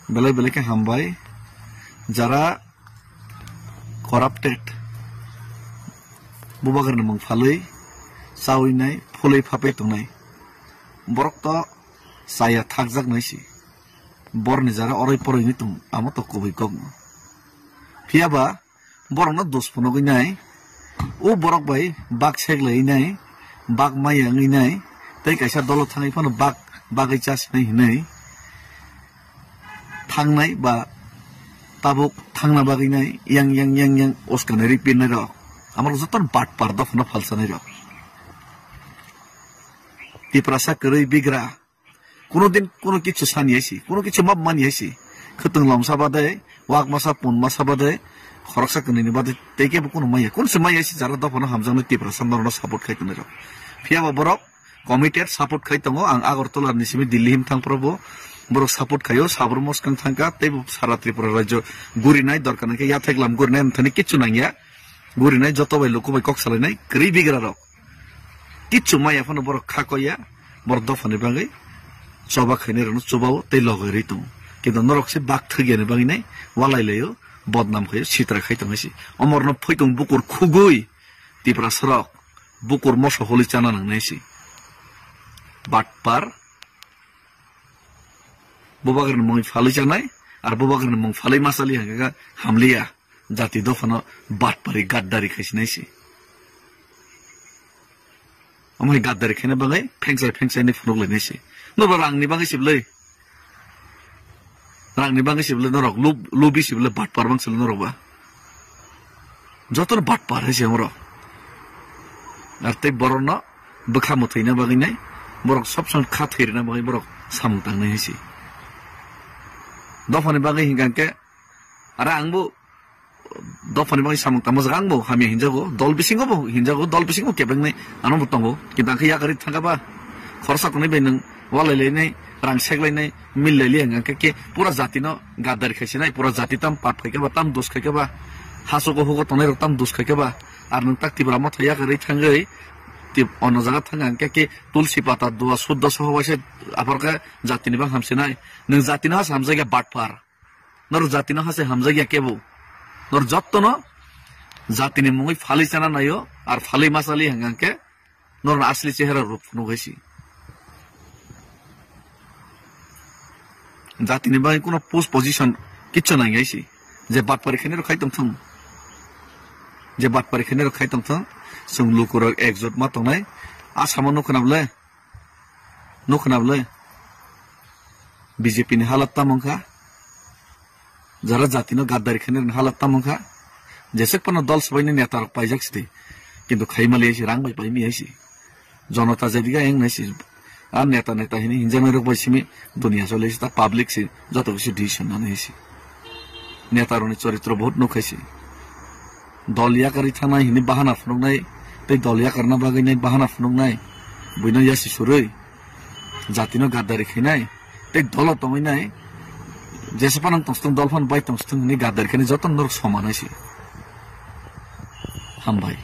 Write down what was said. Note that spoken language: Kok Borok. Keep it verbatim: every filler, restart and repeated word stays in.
Belai belai khe hambai. Jara corrupted, bubagrani mung phalwi chawi nai, phulwi phapai tongnai. Borok to chaya thakjak nai si. Borni jara oroi poroi ni tong, amo to kubui kok no. Phiya ba borokno dos phunugwi nai, o borok bai bak seglaiwi nai, bak maya wngwi nai, tei kaisa dolo thangwi phano bak bagwi chasinai hinwi thangnai ba tabuk thangna bagwi nai yang, yang, yang, yang uskanai ri pirnai rok. Amorok jotono batpar dophano phalsanai rok. Tiprasa kwrwi bigra. Kuno din kuno kichu sani aisi, kuno kichu map mani aisi. Khwtwng lomsa bade, wak masa pun masa bade, khoroksa kwnwi ni bade, tei kebo kuno maya. Kun se maya aisi jara dophano hamjaknai Tiprasa norokno support khai tongnai rok. Phiya ba borok committed support khai tongo, ang Agartala ni simi Delhi him thang phuru bo borok support khaio, sabrum mwskang thangkha, tei bo sara Tripura rajyo gurinai, dorkar hwnkhe yathek lam gurinai, amthani kichu nangya, gurinai joto bai luku bai kok salainai, kwrwi bigra rok. Kichu maya phano borok kha koya, borok dophani bagwi choba khainai rokno chubao tei logai rwi tongo. Kintu norok se bak thwk yani bagwi nai walai laio, bodnam khaio, sitra khai tongo se. Omorno phoitong bukur khugui Tiprasa rok bukur moso holi chana nangnai se. Batpar, bubagrani mung phalwi chanai, ar bubagrani mung phalwi masali hangka hamliya. Jati dophano batpari gaddari khaisinai se. Omo hai gaddari khaina bagwi phengchai phengchai ni phunuk lainai se. Norok rangni bagwi siblai. Rangni bagwi siblai norok lub-, lubi siblai batpar bang siblai norok ba. Jotono batpar hai se omorok. Ar tei borokno bwkha mwthwina bagwi nai borok sob somoi kha thwirina bagwi borok samung tangnai hai se. Dophani bagwi hinkha khe, ara ang bo dophani bagwi samung tangma jaga ang bo hamya hinjago, dol bisingo bo hinjago, dol bisingo kebengnai ano bo tongo. Kintu ang khe yakarwi thangkha ba, khoroksa tongnai bai nwng walai lainai, rang sek lainai, mil lai liya hwnkha khe, khe pura jatino gaddari khaisinai, pura jati tam pap khaikha ba, tam dos khaikha ba, hasogo hugo tongnai rok tam dos khaikha ba, ar nwng tak Tipra Motha yakarwi thangwi tip-, ono jaga thangkha hwnkha khe tulsi pata dua suddha soho waisa apharkha jatini bang hamsinai, nwng jatino hasa hamjakya batpar. Norok jatino hase hamjakya kebo. Norok jottono jatini mungwi phalwi chana naio, ar phalwi masali hwnkha khe norokni asli chehera rok phunuk hai se. Jatini bagwi kuno post position kichu nang hai se. Je batpari khainai rok khai tongthung. Je batpari khainai rok khai tongthung. Chwng lukurok ekjot ma tongnai. Asamo nukho na bwle. Nukho na bwle? B J P ni halat tamo wngkha? Jara jatino gaddari khainai rokni halat tamo wngkha? Jesek phano dol swbaini neta rok paijak sidi. Kintu khaima liya se rang bai paimi hai se. Jonota jadiga eng nai se. A neta neta hini hinjaknai rok bai simi dunia choli se ta public se joto kisi decision nani hai se. Neta rokni choritro bahut nuk hai se. Dol yakarwi thangnai hini bahana phunuknai, tei dol yakarna bagwi nai bahana phunuknai, buino yasi surwi, jatino gaddari khainai, tei dolo tongwi nai, jesa phano tongthung, dol phano bai tongthung hini gaddari khainai joto norok soman hai se. Hambai.